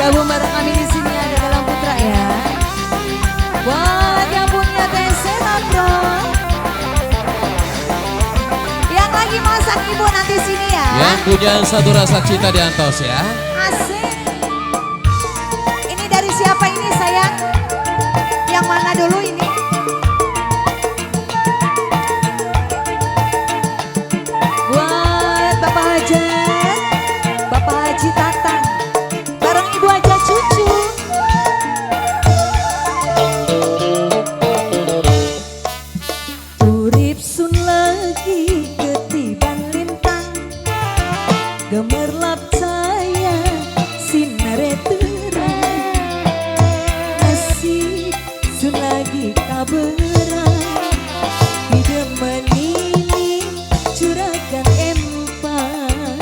Gabung bareng kami di sini ada Galang Putra ya. Buat yang punya Tesera Pro. Yang lagi masak ibu nanti sini ya. Yang punya satu rasa cinta di antos ya. Asik. Ini dari siapa ini sayang? Yang mana dulu ini? Buat Bapak Hajat, Bapak Haji Tatang, bareng Ibu Haja Cucu. Urip sun lagi ketiban lintang, gemerlap cahaya sinare terang. Nasib sun lagi kaberang, hidemenini curagan empang.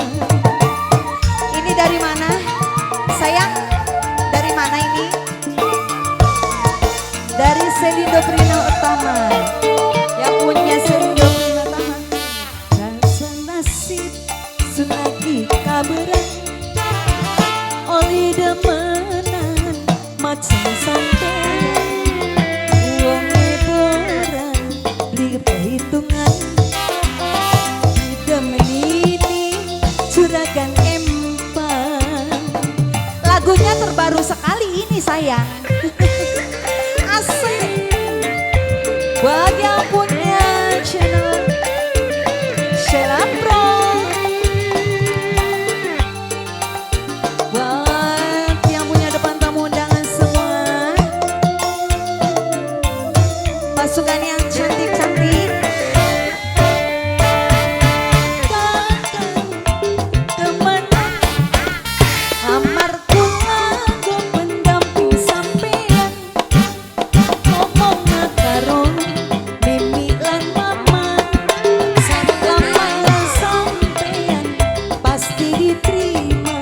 Ini dari mana? Sayang, dari mana ini? Dari Selindo Prima Utama. Yang punya Selindo Prima Utama. Rasa nasib sun lagi kaberang, oleh demenan macam sampean. Wong eboran beli perhitungan, hidemenini curagan empang. Lagunya terbaru sekali ini sayang. Asik. Buat yang punya channel Sheila Pro. Buat yang punya depan tamu undangan semua. Pasukan yang cantik-cantik. Kakang teman amar kula go pendamping sampean, ngomong karo mimi lan mama, lamaran sampean pasti diterima.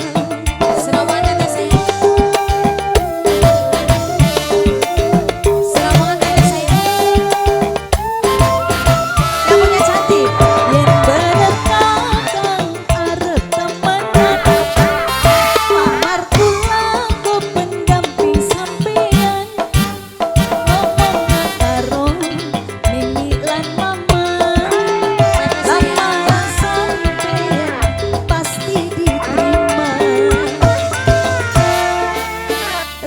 Yang punya cantik. Yen bener kakang arep temenan, lamar kula go pendamping sampean, ngomong karo mimi lan mama, lamaran sampean pasti diterima.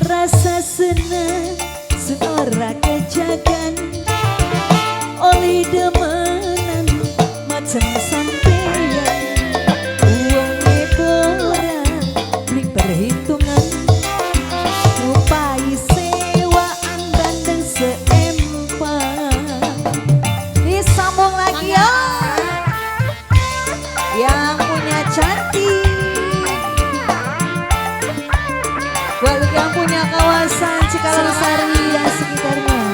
Rasa seneng sun ora kejagan, oleh demenan macam sampean. Wong eboran beli perhitungan, ngupai sewaan bandeng seempang. Disambung lagi ya. Yang punya cantik. Buat yang punya kawasan Cikalangsari dan sekitarnya.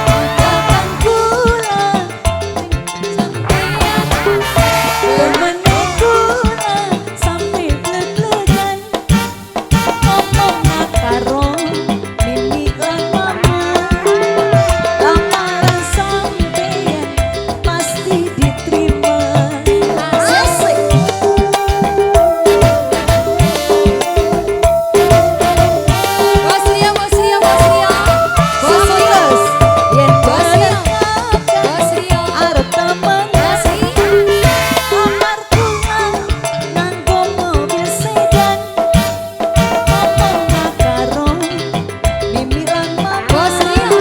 Kakang kula temene kula sampe bleg-blegan, ngomong karo mimi lan mama, lamaran sampean pasti diterima. Asik. Bos Rio, Bos Rio, Bos Rio. Bos Rio. Terus yen Bos bener Rio. kakang Bos Rio. arep temenan, Bos Rio. lamar kula nganggo mobil sedan, ngomong karo mimi lan mama, Bos Rio.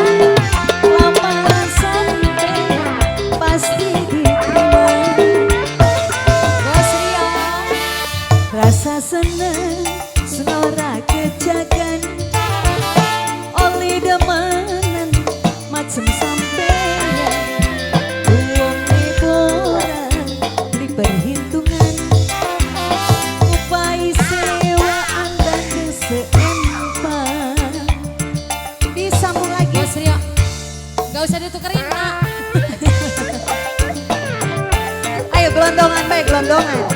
lamaran sampean pasti diterima. Bos Rio. Rasa seneng sun ora kejagan, oleh demenan macem sampean. Wong eboran beli perhitungan, ngupai sewaan bandeng seempang. Disambung lagi. Bos Rio. Gak usah ditukerin, Nak. Ayo gelondongan baik gelondongan.